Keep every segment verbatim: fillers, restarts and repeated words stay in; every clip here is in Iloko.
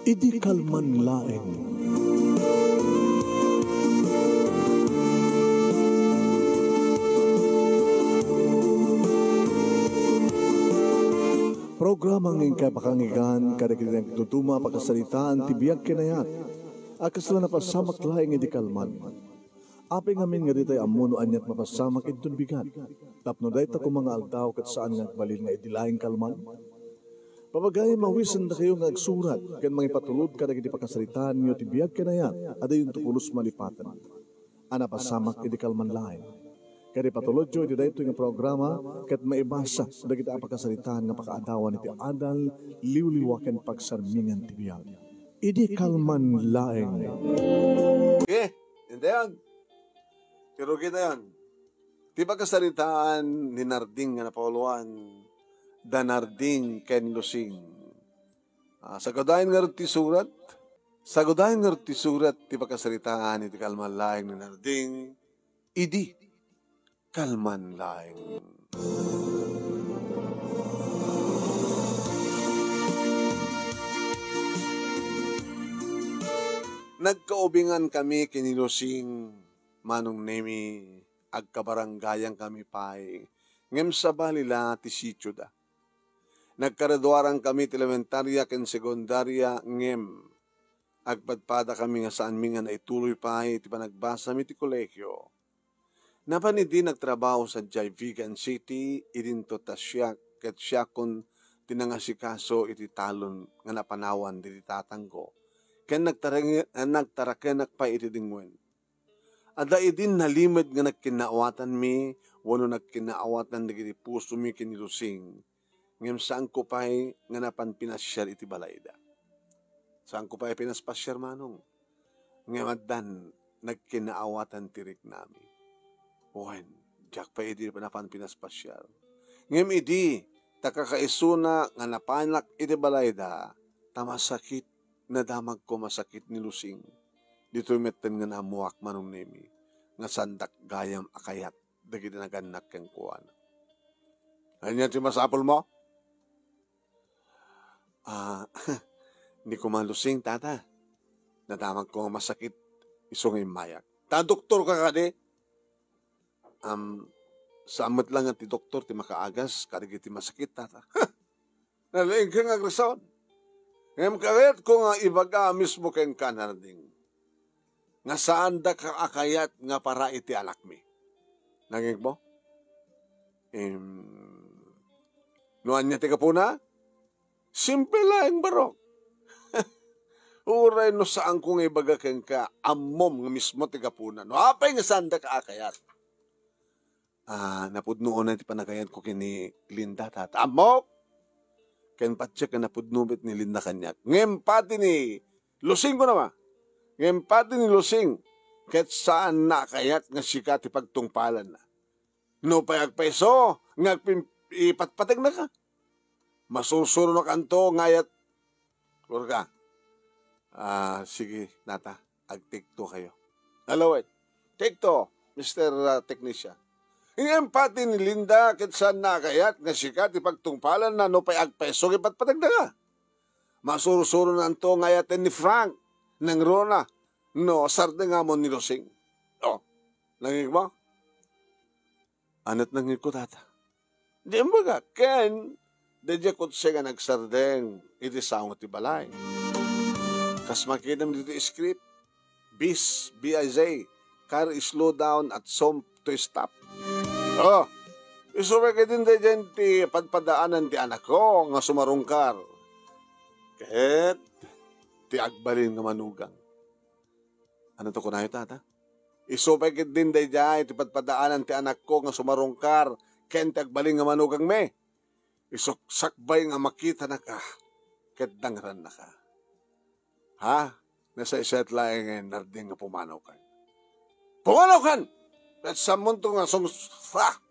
Idi kalman laeng. Programa nga inkay pakanggan kadagiti nagduduma a pakasaritaan ti biag ken ayat a kasla napasamak laeng idi kalman. Apay ngamin nga ditay ammo no aniat mapasamak inton bigat, tapno dayta koma nga aldaw ket saan nga agbalin nga idi laeng kalman? Papagayam, awisendakayo nga agsurat ken mangipatulod kadagiti pakasaritaanyo ti biag ken ayat a diyonto pulos malipaten a napasamak idi kalman laeng. Ket ipatulodyo iti daytoy nga programa ket maibasa dagiti a pakasaritaan nga pakaadawan iti adal, liwliwa ken pagsarmingan ti biag. Idi kalman laeng. Okay, indayon. Ti rugitayon. Ti pakasaritaan ni Narding nga napauluan, da Narding ken Lusing. Ah, sagudayen ngarud ti surat. Sagudayen ngarud ti surat ti pakasaritaan iti kalman laeng ni Narding. Idi kalman laeng. Nagkaubingan kami ken ni Lusing, Manong Nemi, agkabarangayan kami pay, ngem sabali la ti sitioda. Nagkagraduaran kami ti elementaria ken sekundaria, ngem agpadpada kami nga saanmi nga naituloy pay ti panagbasami ti kolehio. Napan idi nagtrabaho sadiay Vigan City, idinto ta siak ket siakon ti nangasikaso iti talon nga napanawan diti tatangko, ken nagtareng-, nagtarakenak pay iti dingwen. Adda idin nalimed nga nagkinnaawatanmi wenno nagkinnaawatan dagiti pusomi ken ni Lusing, ngem saanko pay nga napan pinasiar iti balayda. Saanko pay pinaspasiar, Manong. Ngem addan nagkinnaawatan ti riknami. Wen, diak pay idi napan pinaspasiar. Ngem idi, ta kakaisuna nga napanak iti balayda, ta masakit, nadamagko masakit ni Lusing. Ditoy metten nga naammuak, Manong Nemi, nga saandak gayam a kayat dagiti nagannak kenkuana. Ania ti masapulmo? Ah, ni Kuman Lusing, Tata. Nadamagko nga masakit isu nga immayak. Ta doktorka kadi? Am, saan met laeng ti doktor ti makaagas kadagiti masakit, Tata. Huh! Nalaingka nga agreson. Ngem kayatko nga ibaga mismo kenka, Narding, nga saandaka a kayat nga para iti anakmi. Nangngegmo? Em, no ania ti gapuna? Simple laeng, barok. Uray no saanko nga ibaga kenka, ammom nga mismo ti gapuna. No apay nga saandaka a kayat? Ah, napudno unay ti panagayatko ken ni Linda, Tata. Ammok! Ken patiek nga napudno met ni Linda kaniak. Ngem pati ni Lusing, kunam a. Ngem pati ni Lusing, ket saanna a kayat nga sika ti pagtungpalanna. Nupay agpayso nga agpim-, ipatpategnaka, masursuronakanto nga ayat. Lorga. Ah, sige, Tata. Ag-take two kayo. Hello, wait. Take two, Mister, ah, Technician. Ngem pati ni Linda, ket saanna a kayat nga sika ti pagtungpalanna nupay agpayso nga ipatpategnaka. Masursuronanto nga ayaten ni Frank, nangruna, no sardengamon ni Lusing. Oh, nangngegmo? Ania't nangngegko, Tata? Di imbaga, ken, daydiay kotse nga nagsardeng iti sango ti balay. Kas makitam ditoy script, biz, B I Z, car is slow down at some to stop. Oh, isu pay ketdin daydiay ti padpadaanan ti anakko nga sumarungkar ket ti agbalin nga manugang. Ania ti kunayo, Tata? Isu pay ketdin daydiay ti padpadaanan ti anakko nga sumarungkar ken ti agbalin nga manugangmi. Isu sakbay nga makitanaka ket dangrannaka. Ha? Nasaysayat laeng nga Narding nga pumanawkan. Pumanawkan! Ket sammonto nga sumsa-,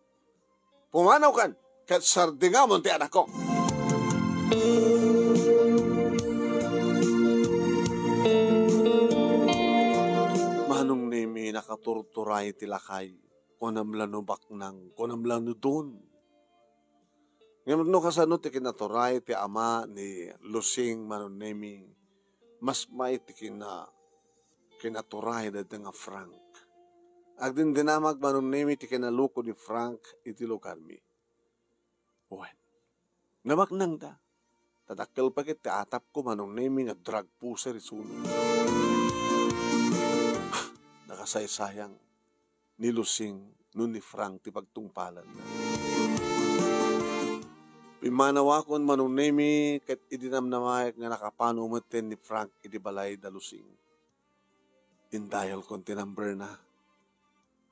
Pumanawkan, ket sardingamon ti anakko. Manong Nemi, nakaturturay ti lakay. Kunam la no baknang, kunam la no don. Ngem no kasano ti kinaturay ti ama ni Lusing, Manong Nemi, Masmay ti kina-, kinaturay dayta nga Frank. Agdindinamag Manong Nemi ti kinaluko ni Frank iti lugarmi. Wen, namaknangda. Ta dakkel pay ket ti atapko Manong Nemi nga drug pusher isuna. Nakasaysayang ni Lusing no ni Frank ti pagtungpalanna. Pimmanawakon Manong Nemi ket idi namnamaek nga nakapano metten ni Frank iti balay da Lusing. Indayalkon ti number na.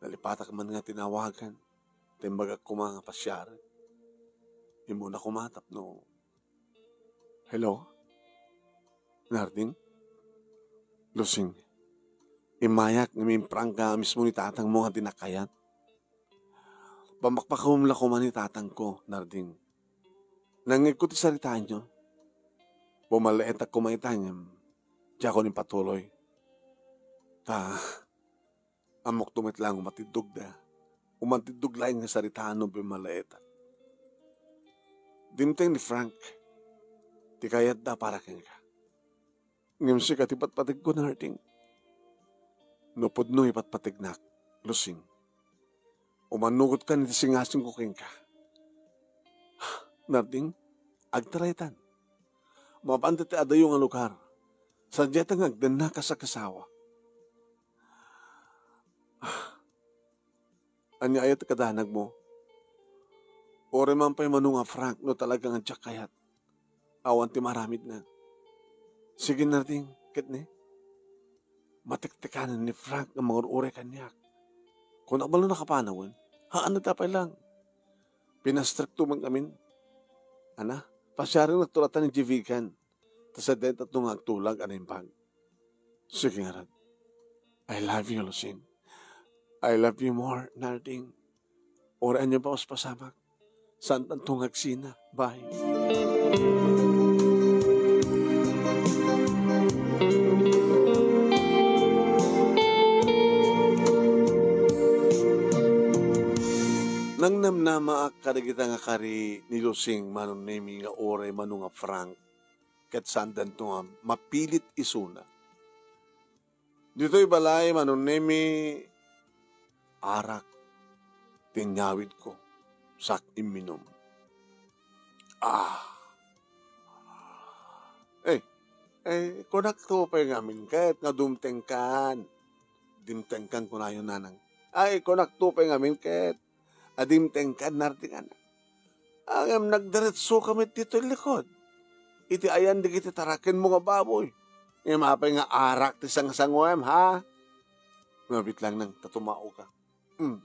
Nalipatak man nga tinawagan. Ta imbagak koma nga pasiarek. Immuna koma tapno. Hello? Narding? Lusing. Immayak nga imprangka mismo ni tatangmo nga di nakayat. Pamakpakawen la koma ni tatangko, Narding. Nangngegko ti saritaanyo. Bumalaetak koma ita ngem diakon impatuloy. Ta, ammokto met laeng umatiddogda. Umantiddog laeng nga saritaanmo bumalaetak. Dimteng ni Frank ti kayatda para kenka. Ngem sika ti patpategko, Narding. No pudno ipatpategnak, Lusing, umannugotka iti singasingko kenka. Narding, agtaraytan. Mapanda ti adayo nga lugar, sadiata nga agdannak a sagasawa. Ania aya ti kadanagmo? Uray man pay mano nga Frank no talaga nga diak kayat. Awan ti maaramidna. Sige, Narding, ket ni, matektekanen ni Frank nga mangur-uray kaniak. Kunak bala nakapanawen? Haan, adda pay lang. Pinastrek to man ngamin. Ana, pasiarennak tulatan ni Jivigan. Ta sadiay tatlo nga agtulag a naimbag. Sige ngarud. I love you, Lusing. I love you more, Narding. Uray ania nga papaspasamak. Saan tanto nga agsina. Bye. Nangnamnamaak kadagita nga kari ni Lusing Manong Nemi nga uray mano nga Frank ket saandanto nga mapilit isuna. Ditoy balay, Manong Nemi, arak ti inyawidko, sak imminum. Ah. Eh, eh, kunakto pay ngamin ket nga dumtengkan. Dimtengkan kunayon, nanang. Ay, kunakto pay ngamin ket adimtengkan, Narding, anak. Ngem nagdiretsoka met ditoy likod. Iti ayan dagiti tarakenmo nga baboy. Ngem apay nga arak ti sangsanguem, ha? Mabitlang nang ta tumaoka. Hmm.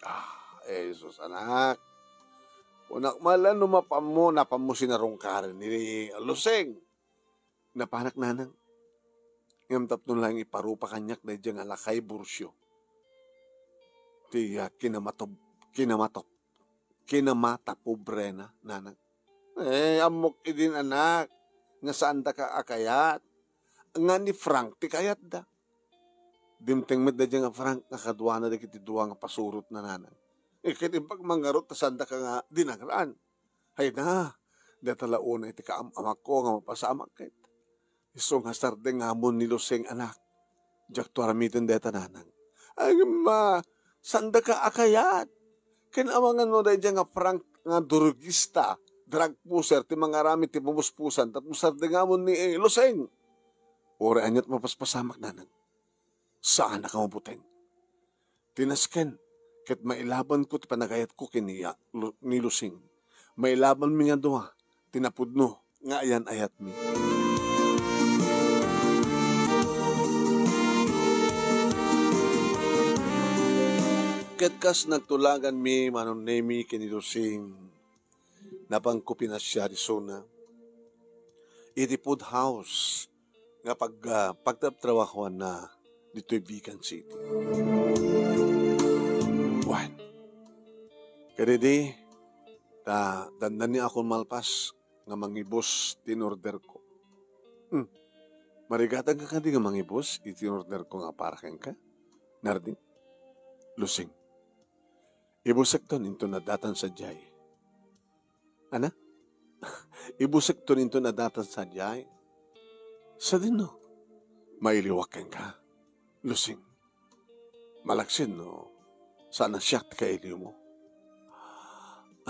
Ah, Jesus, anak. Kunak man la no mapanmo, napanmo sinarungkaren ni Lusing. Napanak, nanang. Ngem tapno laeng iparupa kaniak daydiay nga lakay bursio. Ti, ah, kinamatob-, kinamatop-, kinamatapobrena, nanang. Eh, ammok idin, anak, nga saandaka a kayat. Nga ni Frank ti kayatda. Dimteng met daydiay nga Frank nga kaduana dagiti dua nga pasurotna, nanang. Eh, ket imbag mangarud ta saandaka nga dinagraan. Hayna, dayta la unay ti kaam-amakko nga mapasamak ket. Isu nga sardengamon ni Lusing, anak. Diakto aramiden dayta, nanang. Ay, ma, saandaka a kayat. Ken amangan no daydiay nga Frank nga durugista, drug pusher ti mangaramid ti pumuspusan tapno sardengamon ni, eh, Lusing. Uray aniat mapaspasamak, nanang. Saanaka mabuteng. Ti nasken, ket mailabanko ti panagayatko ken ni, Lu-, ni Lusing. Mailabanmi nga dua ti napudno nga ayan-ayatmi. Ket kas nagtulaganmi, Manong Nemi, ken ni Lusing, napanko pinasiar isuna iti food house nga pag-, ah, pagtrabtrabahoanna ditoy Vigan City. Wen, kadidi, ta dandani akon malpas nga mangibus ti in-order ko. Hmm. Marigatanka kadi nga mangibus iti in-order ko nga para kenka, Narding? Lusing. Ibusekton inton addatan sadiay. Ana? Ibusekton inton addatan sadiay. Sadino, mailiwak kenka, Lusing. Malaksid no saan a siak ti kailiwmo.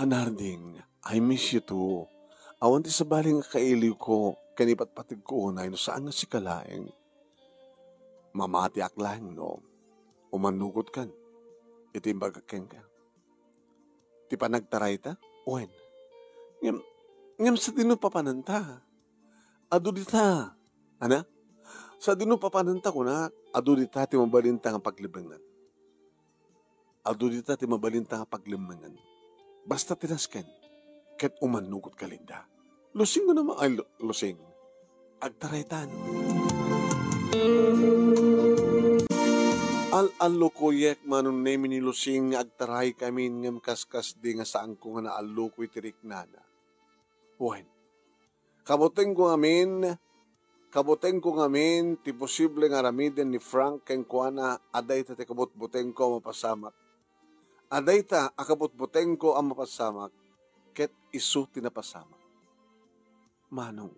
A Narding, I miss you too. Awan ti sabali nga kailiwko ken ipatpategko unay no saan nga sika laeng. Mamatiak laeng no umannugot kan iti imbagak kenka. Ti panagtarayta? Wen. Ngem, ngem sadino papananta? Adu dita. Ana? Sadino papananta kunak? Adu dita ti mabalinta nga paglebengen. Adu dita ti mabalinta nga paglebengen. Basta ti nasken, ket umannugot ka, Linda. Lusing nga naman, ay, Lu-, Lusing. Agtaraytan. Al-allukuyek, Manong Nemi, ni Lusing nga agtaray kamin ngem kaskasdi nga saanko nga naallukoy ti riknana. Wen, kabutengko ngamin, kabutengko ngamin ti posible nga aramiden ni Frank kenkuana a dayta ti kabutbutengko a mapasamak. A dayta a kabutbutengko a mapasamak, ket isu ti napasamak. Manong,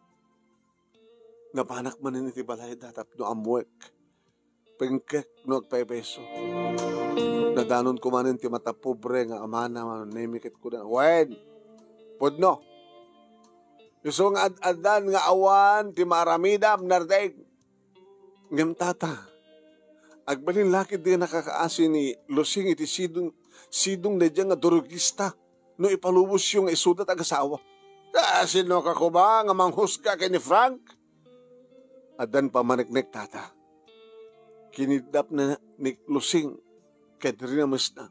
napanak manen iti balayda tapno ammoek. Pengkek no agpaypayso. Nadanonko manen ti matapobre nga amana, Manong Nemi, ket kunana, "Wen, pudno. Isu nga ad-addan nga awan ti maaramidam, Narding." Ngem, Tata, agbalin la ketdi nga nakakaasi ni Lusing iti sidong, sidong daydiay nga durugista no ipalubosyo nga isuda ti agasawa. Ta sino ka koma nga manghusga ken ni Frank? Addan pammaneknek, Tata. Kinidnapna ni Lusing ken rinamesna.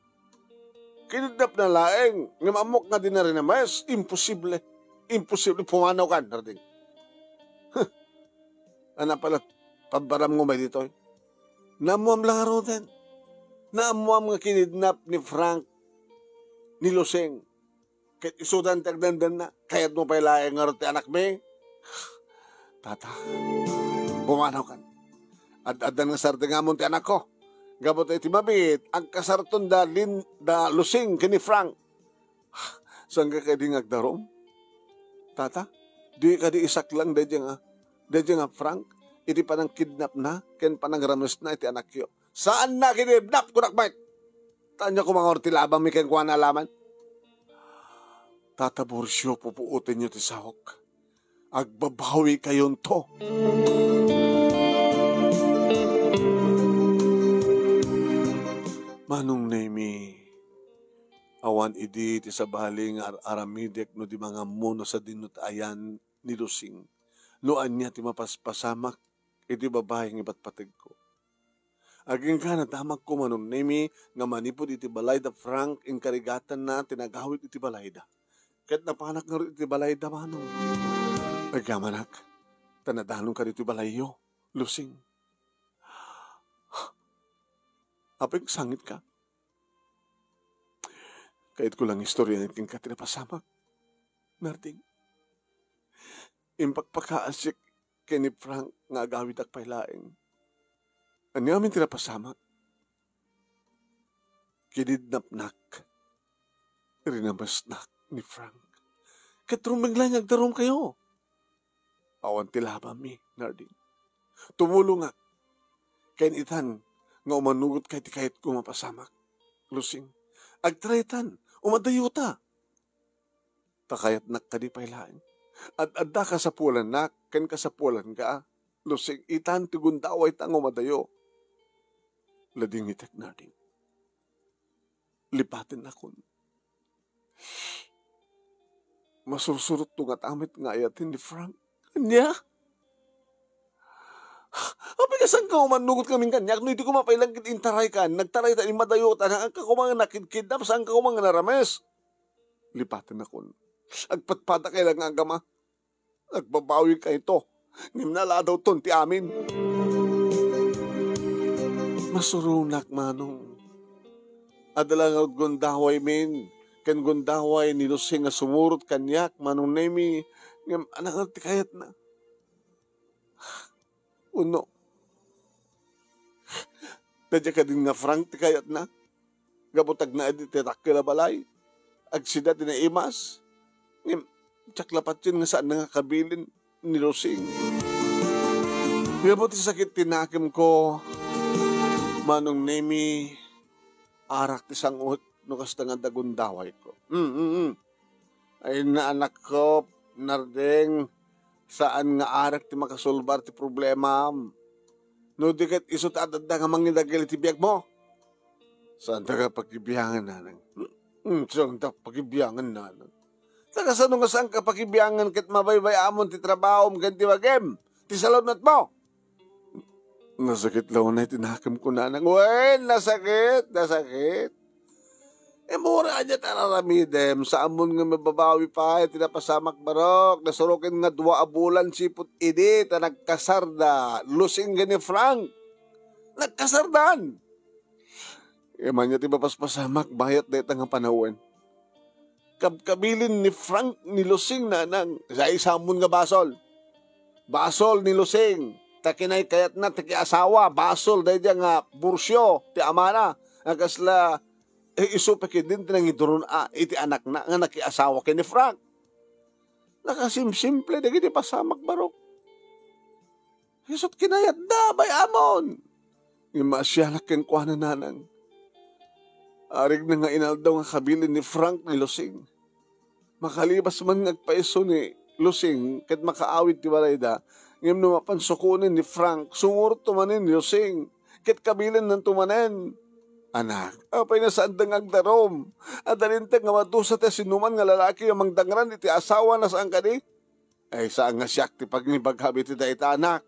Kinidnapna laeng, ngem ammok nga dina rinames, imposible. Imposible, pumanaw kan, Narding. Huh. Ana pala, pabbaram nga umay ditoy. Naammoam la ngaruden. Naammoam nga kinidnap ni Frank ni Lusing. Ket isudan ti agdandanna, kayatmo pay laeng ngarud ti anakmi? Tata, pumanaw kan. Ad-addan nga sardengam ti anakko. Gapu ta iti mabiit, agkasarton da Lin-, da Lusing ken ni Frank. Saan ka kadi nga agdarum? Tata, di kadi isaklang daydiay nga, daydiay nga Frank, iti panangkidnapna ken panangramesna iti anakyo. Saanna kinidnap, kunak met. Ta ania koma ngarud ti labangmi kenkuana alaman? Tata Borcio, pupuotenyo ti saok. Agbabawikayonto. Manong Nemi, awan idi ti sabali nga ar-aramidek no di mangammo no sadino ti ayan ni Lusing, no ania ti mapaspasamak iti babai nga ipatpategko. Agingga nadamagko, Manong Nemi, nga manipud iti balay da Frank, inkarigatanna ti nagawid iti balayda. Ket napanak ngarud iti balayda, Manong. Agyamanak, ta nadanonka ditoy balayyo, Lusing. Apay, sangit ka? Kayatko lang istoryaen kenka ti napasamak, Narding. Impakpakaasik ken ni Frank nga agawidak pay laeng. Ania ngamin ti napasamak? Kinidnapnak. Rinamesnak ni Frank. Ket rumbeng laeng nga agdarumkayo. Awan ti labami, Narding. Tumulongak. Ken itan nga umanugotka iti kayatko mapasamak, Lusing. Agtaraytan, umadayota. Ta kayatnak kadi pay laeng. Ad-adda kasapulannak ken kasapualanka, Lusing, itan ti gundawayta nga umadayo. Ladingitek, Narding. Lipatennakon. Masursurotto ngata met nga ayaten ni Frank. Ania? Apay, saan ka umannugot ngamin kaniak? No idi koma pay lang ket intaraykan, nagtaraytan, immadayota, saan ka koma nga nakidkidnap, saan ka koma nga narames? Lipatennakon. Agpadpadakay lang nga agama. Agbabawikayto, ngem naladawton ti amin. Masuronak, Manong. Adda la nga gundawaymin ken gundaway ni Lusing a sumurot kaniak, Manong Nemi, ngem ania ngarud ti kayatna? Wenno, daydiay kadin nga Frank ti kayatna? Gapu ta agnaed iti dakkel a balay, agsida ti naimas. Ngem, diak la patien nga saanna nga kabilin ni Lusing. Gapu ti sakit ti nakemko, Manong Nemi, arak ti sanguek no kasta nga adda gundawayko. Mm, mm, mm. Ay, naanakko, Narding, saan nga arak ti makasolbar ti problemam. No di ket isu ti adda nga mangidagel iti biagmo. Saanta nga pakibiangan, nanang. Mm, saanta pakibiangan, nanang. Ta kasano nga saanka pakibiangan ket mabaybay-amon ti trabahom ken ti bagim, ti salunatmo? Nasakit la unay ti nakemko, nanang. Wen, nasakit, nasakit. Immuna ania ti ar-aramidem, saanmon nga mababawi pay ti napasamak, Barok. Nasuroken nga dua a bulan sipud idi ta nagkasarda, Lusing ken ni Frank. Nagkasardan. Immuna ti mapaspasamak bayat dayta nga panawen. Kabkabilin ni Frank ni Lusing, nanang. Sa-, saanmon nga basol. Basol ni Lusing. Ta kinaykayatna ti kiasawa, basol daydiay nga bursio ti amana. Nga kasla, eh, isu pay ketdin ti nangiduron a iti anakna nga nakiasawa ken ni Frank. Nakasimsimple dagiti pasamak, Barok. Isut kinayatda, bay-amon. Ngem maasianak kenkuana, nanang. Arigna nga inaldaw nga kabilin ni Frank ni Lusing. Makalibas man nga agpaiso ni Lusing ket makaawid ti balayda, ngem no mapan sukonen ni Frank, sumurotto manen ni Lusing, ket kabilinnanto manen. Anak, apay nga saanda nga agdarum? Adda linteg nga madusa ti sinuman nga lalaki a mangdangran iti asawana, saan kadi? Ay, saan nga siak ti pangibagam iti dayta, anak.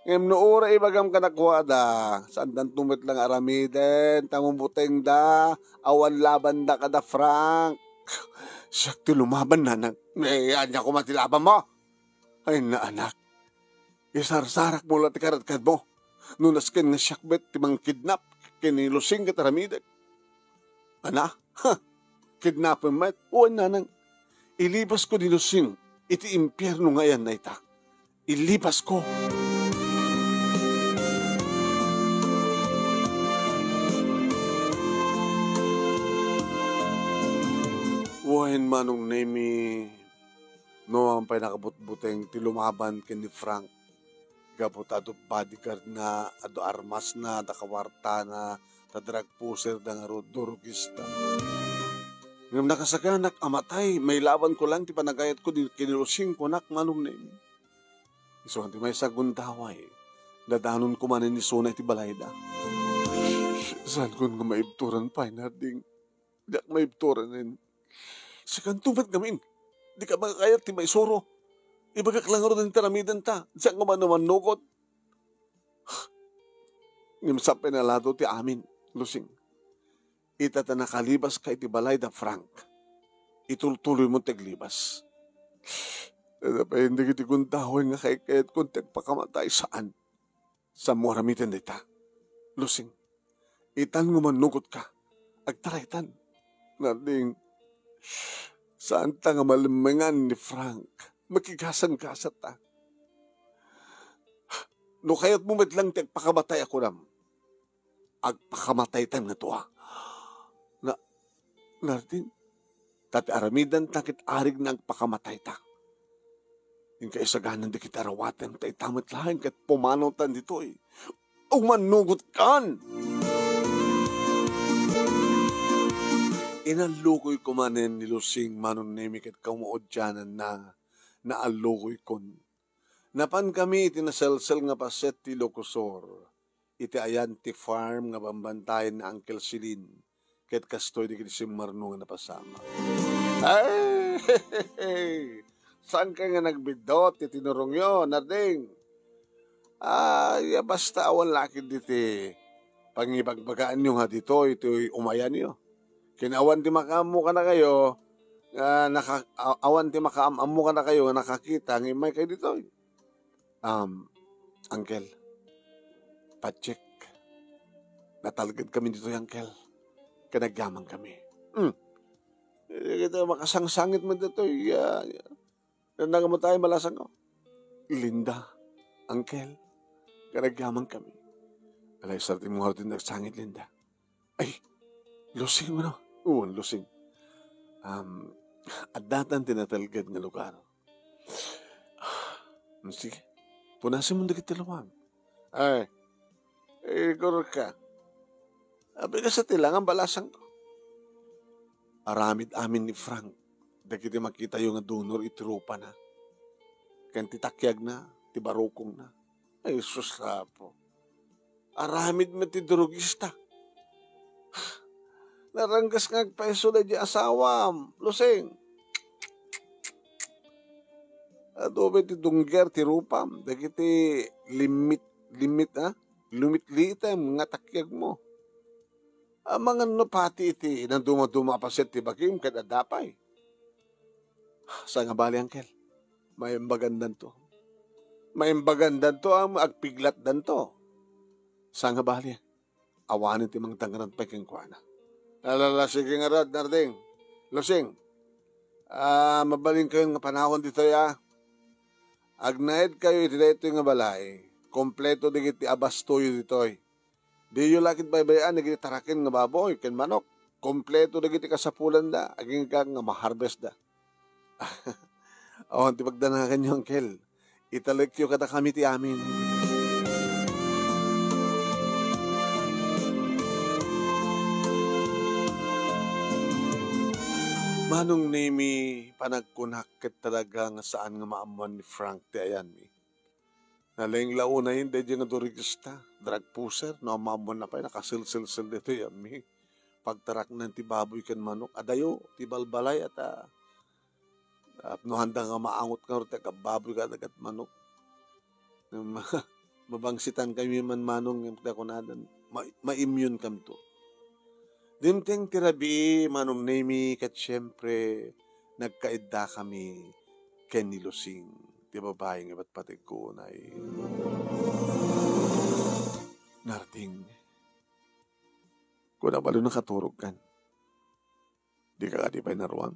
Ngem no uray ibagam kadakuada, saandanto met la nga aramiden, ta mabutengda, awan labanda kada Frank. Siak ti lumaban, nanang. Eh, ania koma ti labanmo? Ay, naanak. Isarsarakmo la ti karadkadmo. No nasken nga siak met ti mangkidnap ken ni Lusing ket aramidek. Ana? Ha? Kidnapem met? Wen, nanang. Ilibasko ni Lusing iti impierno nga ayanna ita. Ilibasko. Wen, Manong Nemi, no, awan pay nakabutbuteng ti lumaban ken ni Frank. Gapu ta adu bodyguardna, adu armasna, da kawartana, ta drug pusherda ngarud, durogista. Ngem nakasaganak a matay, mailabanko laeng ti panagayatko ken ni Lusing, kunak, Manong Nemi. Isu ti maysa a gundaway, dadanonko manen isuna iti balayda. Saankon nga maibturan pay, Narding. Diak maibturanen. Sikanto met ngamin, dika makakayat ti maisuro. Ibagak la ngaruden ti aramidenta, diak nga manamannugot. Ngem sa pinalado ti amin, Lusing. Ita ta nakalibaska iti balay da Frank, itultuloymo ti aglibas. Dayta pay dagiti gundaway nga kaykayatkon ti agpakamatay, saan. Saanmo aramiden dayta, Lusing. Itan nga mannugotka, agtaraytan. Narding, saanta nga malemmengan ni Frank. Makigasanggasat ta. No kayatmo met lang ti agpakamatay a kunam, agpakamataytan nga dua. Na, Narding, ta ti aramidenta ket arigna agpakamatayta. Inka isaganan dagiti arawatem ta ita met laeng ket pumanawtan ditoy. Umannugotkan! Inallukoyko manen ni Lusing, Manong Nemi, ket kaumaudiananna, naallukoykon. Napankami iti naselsel nga paset ti Ilocos Sur, iti ayan ti farm nga bambantayan ni Uncle Celine, ket kastoy dagiti simmarno nga napasamak. Ay, saanka nga nagbiddut ti tinurongyo, Narding? Ay, basta awan la ketdi ti pangibagbagaanyo nga ditoy ti umayanyo. Ken awan ti makaammo kadakayo nga naka-, a-, awan ti makaam-ammo kadakayo nga nakakita nga immaykayo ditoy. Um, Uncle, Patsik, natalgedkami ditoy, Uncle. Ken agyamankami. Hmm. Dagitoy makasangsangit met ditoy, ya, ya. Nagmatay, malasang ko. Linda, Uncle, ken agyamankami. Alay, sarti mo nga din nagsangit, Linda. Ay, Lusing, ano? Oo, Lusing. Um, addatan ti natalged nga lugar. Hmm, sige. Punasemon dagiti luam. Ay, igurka. Abi, kasta ti langan balasangko. Aramid amin ni Frank dagiti makitayo nga donor iti rupana, ken ti takiagna, ti barukongna. Ay, sus, Apo. Aramid met ti drugista. Naranggas nga agpaiso daydi asawam, Lusing. Adu met ti dungger ti rupam dagiti limit, limit, a? Lumitlitem nga takiagmo. Amangan no pati iti nadumaduma a paset ti bagim ket adda pay. Sangabali, Uncle. Maimbagandanto. Maimbagandanto a agpiglatdanto. Sangabali. Awanen ti mangdangran pay kenkuana. Alala, sige ngarud, Narding. Lusing. Ah, mabalinkayon nga panawon ditoy, a. Agnaedkayo iti daytoy nga balay. Kompleto dagiti abastoyo ditoy. Diyo la ket baybay-an dagiti taraken nga baboy ken manok. Kompleto dagiti kasapulanda, agingga nga ma-harvestda. Awan ti pagdanaganyo, Uncle. Italekyo kadakami ti amin. Manong Nemi, panagkunak ket talaga nga saan nga maammuan ni Frank ti ayanmi. Nalaing la unayen daydi nga durigista, drug pusher, no ammoanna pay, nakaselselsel daytoy a mi. Pagtaraknan ti baboy ken manok, adayo ti balbalay a ta tapno haanda nga maangot ngarud ti agabbaboy ken agmanok. Mabangsitan kami man, Manong, ngem ta kunadan, ma-, ma-immune kamto. Dimteng ti rabii, Manong Nemi, ket siempre, nagkaidda kami ken ni Lusing, ti babai nga patpategko unay. Narding, kuna balo nakaturog kan? Dika kadi pay naruang?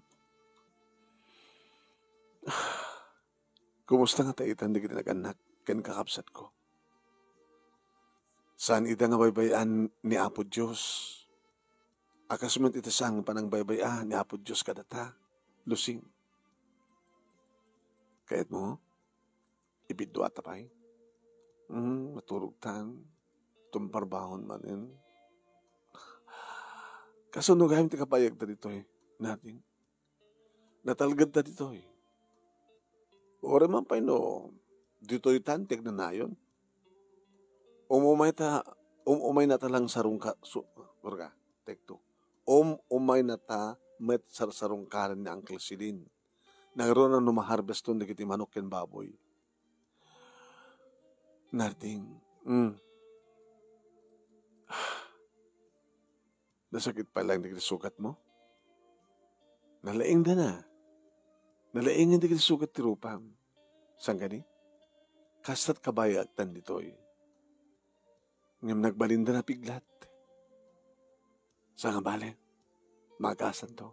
Kumusta ngata itan dagiti nagannak ken kakabsatko? Saan ida nga baybay-an ni Apo Dios? A kas met iti saan nga panangbaybay-a ni Apo Dios kadata, Lusing. Kayatmo, ibidduata pay? Hmm, maturogtan. Tumparbaon manen. Kasano gayam ti kabayagda ditoy, Narding? Natalgedta ditoy. Uray man pay no ditoytan ti agnanayon. Umumayta, um-, umaynata lang sarungka-, su-, kurka, take two. Um-, umaynata met sarsarungkaran ni Uncle Celine. Nangruna no ma-harveston dagiti manok ken baboy. Narding, mm. Nasakit pay lang dagiti sugatmo? Nalaingda na. Nalaingen dagiti sugat ti rupam. Saan kadi? Kasta't kabayagtan ditoy. Ngem nagbalinda napiglat. Sangabali, maagasanto.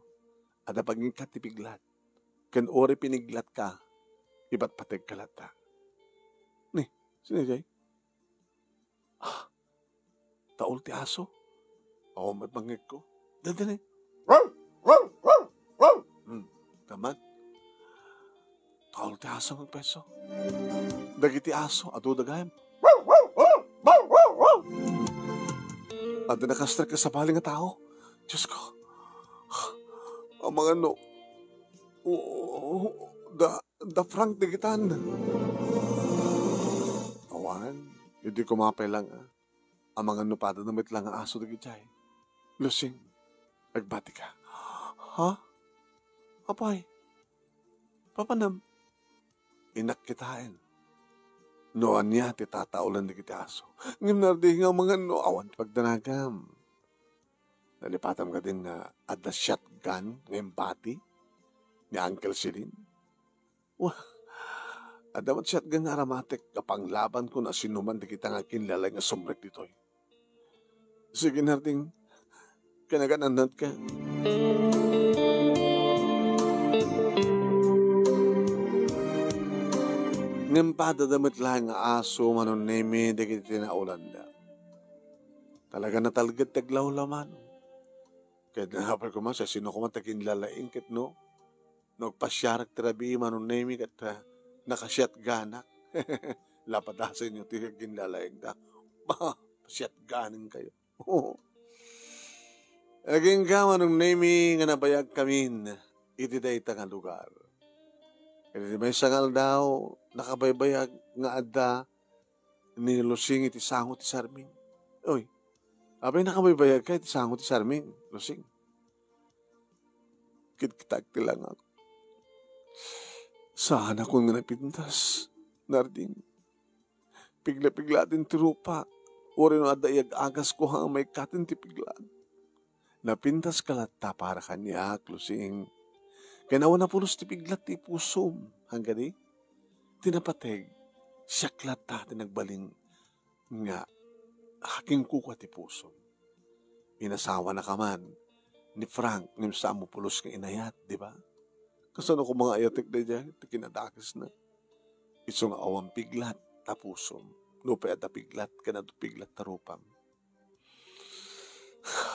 Adda pagingkat ti piglat. Ken uray piniglatka, ipatpategka latta. Ni, sino jay? Ah, taul ti aso. Awan met mangngegko. Dandani. Hmm, taman. Taul ti aso nga agpayso. Dagiti aso, adu dagayam. Adda nakastrek ka sabali nga tao. Diyos ko. Amangan no, o, o, da, da Frank digitan. Awan, idi kumapay lang, ah. Amangan no pada na met lang nga aso dagiti ay. Lusing, agbatika. Ha? Apay? Papanam? Inak kitaen. No ania ti tataulan dagiti aso. Ngem nardi nga amangan no awan ti pagdanagam. Nalipatam kadin nga adda shotgun nga imbati ni Uncle Celine. Wah, adda met shotgun nga aramatek a panglabanko no sinuman dagita nga kinlalay nga sumrek ditoy. Sige, Narding, kinaganannatka. Ngem pada da met laeng nga aso, Manong Nemi, dagiti tinaulanda. Talaga natalged ti aglawlaw, Manong. Ket apay koma, sasino koma ti kinlalaing ket no? No agpasiarak ti rabii, Manong Nemi, ket, ah, nakasiatganak. lapadasenyo ti aginlalaingda. Bah, siatganen kayo. Agingga, Manong Nemi, nga nabayagkamin iti dayta nga lugar. Iti maysa nga aldaw, nakabaybayag nga adda ni Lusing iti sango ti Sarming. Oy, apay nakabaybayagka iti sango ti Sarming, Lusing? Kitkitak ti langak. Saanakon nga napintas, Narding. Pigla-piglaten ti rupa. Uray no adda iyag-agasko, ha, maikkaten ti pigla. Napintaska latta para kaniak, Lusing. Ken awan a pulos ti piglat ti pusom. Hanggadi, ti napateg, siak latta ti nagbalin nga akin kukua ti pusom. Inasawanaka man ni Frank ngem saan mo pulos nga inayat, di ba? Kasano koma nga ayatek daydiay ti kinadakesna? Isu nga awan piglat ta pusom, nupay adda piglat ken adu piglat ta rupam.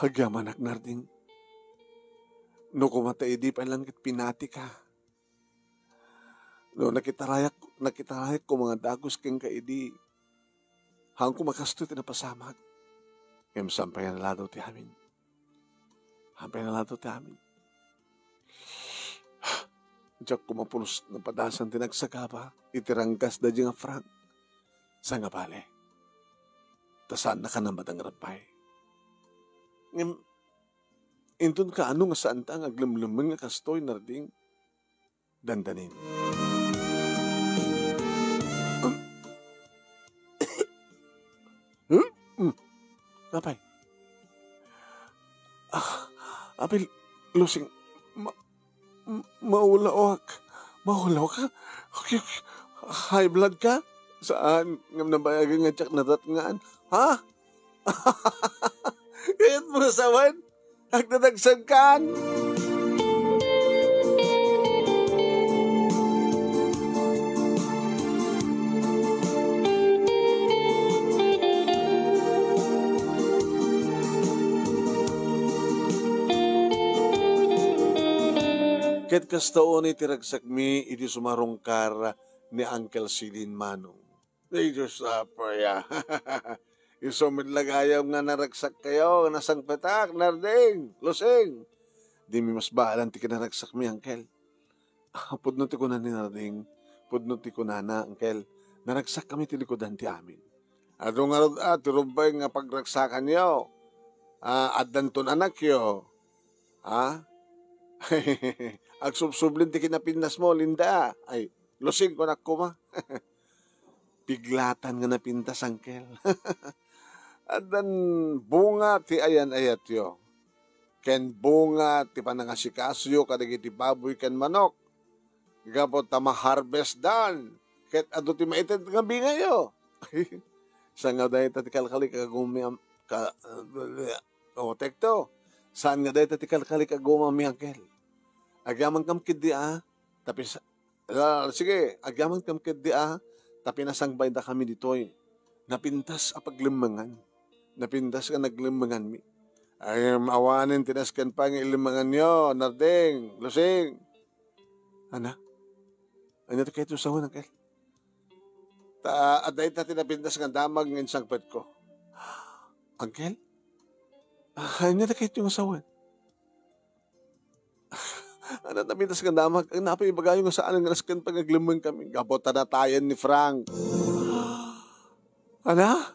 Agyamanak, Narding. No koma ta idi pay lang ket pinatika. No nakitarayak, nakitarayak ko nga dagus kenka idi, haanko makastoy ti napasamak. Ngem saan pay nga naladaw ti amin. Saan pay nga naladaw ti amin. Diak koma pulos napadasan ti nagsagaba iti ranggas daydi nga Frank. Saan nga bale, ta saannaka a madangrat pay. Ngem, inton kaano nga saanta nga aglemlemmeng nga kastoy, Narding? Dandanin. Hmm? Hmm. Apay? Ah, apay, Lusing, ma-, m-, maulawak. Maulawak ka? Okay, okay. High blood ka? Saan? Ngem nabayagan nga diak nadatngan. Ha? Kayat mo sawen? Agdadagsagkan. Ket kasta unay ti ragsakmi idi sumarungkar ni Uncle Silin, Manong. Ay, Diyos, Apo, ya. Isu met la gayam nga naragsakkayo, nasangpetak, Narding, Lusing. Dimi mas baalan ti kinaragsakmi, Uncle. Ah, pudno ti kuna ni Narding. Pudno ti kunana, Uncle. Naragsakkami ti likudan ti amin. Adu ngarud a ti rumbeng nga pagragsakanyo. Ah, addanton anakyo. Ha? Agsubsublin ti kinapintasmo, Linda. Ay, Lusing, kunak koma. Piglatan nga napintas, Uncle. Addan bunga ti ayan-ayatyo, ken bunga ti panangasikasoyo kadagiti baboy ken manok, gapu ta ma-harvestdan, ket adu ti maited nga bingayo. Saan nga dayta ti kalkali kagumi am-, ka-, o, tekto. Saan nga dayta ti kalkali kagumi, Uncle? Agyamankam ketdi a, tapis-, Ah, sige, agyamankam ketdi a, ta pinasangbaydakami ditoy. Napintas a paglemmengan. Napintas nga naglemmenganmi. Ay, awanen ti nasken pay nga ilemmenganyo, Narding, Lusing. Ana? Ania ti kayatyo sawen, Uncle? Ta, adda ita ti napintas nga damag nga insangpetko. Uncle? Ah, ania ti kayatyo nga sawen? Ano, napintas nga damag? Ang napay ibagayo nga saan nga nasken pay nga aglemmengkami. Gapu ta natayen ni Frank. Ana?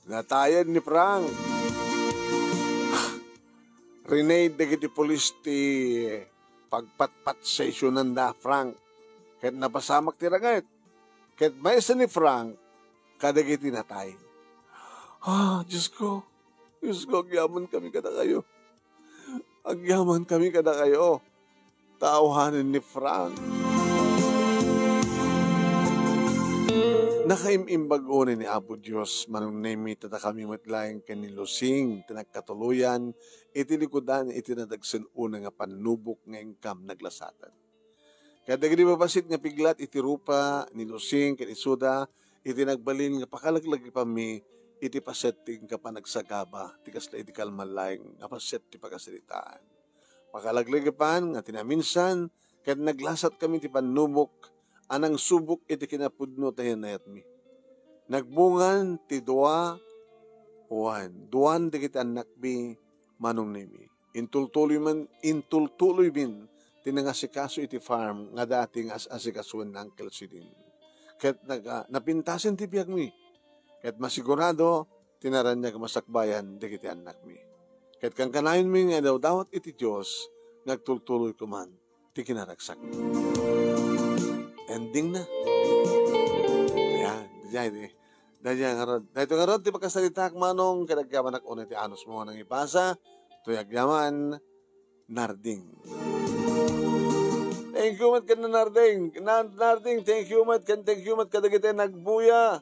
Natayen ni Frank. Rinaid dagiti pulis ti pagpatpatsasionanda, Frank. Ket napasamak ti ranget. Ket maysa ni Frank kadagiti natay. Ah, Diyos ko. Diyos ko, agyamankami kadakayo. Agyamankami kadakayo. Taawanen ni Frank. Nakaim-imbag unay ni Apo Dios, Manong Nemi, ta dakami met laeng ken ni Lusing ti nagkatuloyan iti likudan iti nadagsen unay nga pannubok nga inkam naglasaten. Kadagidi babassit nga piglat iti rupa ni Lusing ken isuda iti nagbalin nga pakalaglagipanmi iti paset ti inka panagsagaba ti kasla idi kalman laeng nga paset ti pakasaritaan. Pakalaglagipan nga ti naminsan ket naglasatkami ti pannubok a nangsubok iti kinapudno ti ayan-ayatmi. Nagbungan ti dua, wen, duan dagiti annakmi, Manong Nemi. Intultuloy man, intultuloy min ti nangasikaso iti farm nga dati nga as-asikasoen ni Uncle Sidin. Ket nag-, ah, napintasen ti biagmi. Ket masigurado ti naraniag masakbayan dagiti annakmi. Ket kankanayonmi nga idawdawat iti Dios nga agtultuloy koman ti kinaragsakmi. Ending na. Ayan, daydiay, daydiay ngarud. Daytoy ngarud ti pakasaritaak, Manong, ket agyamanak unay ti anusmo nga nangibasa. Toy agyaman, Narding. Thank you met ken Narding. Na-, Narding, thank you met ken thank you met kadagiti nagbuya.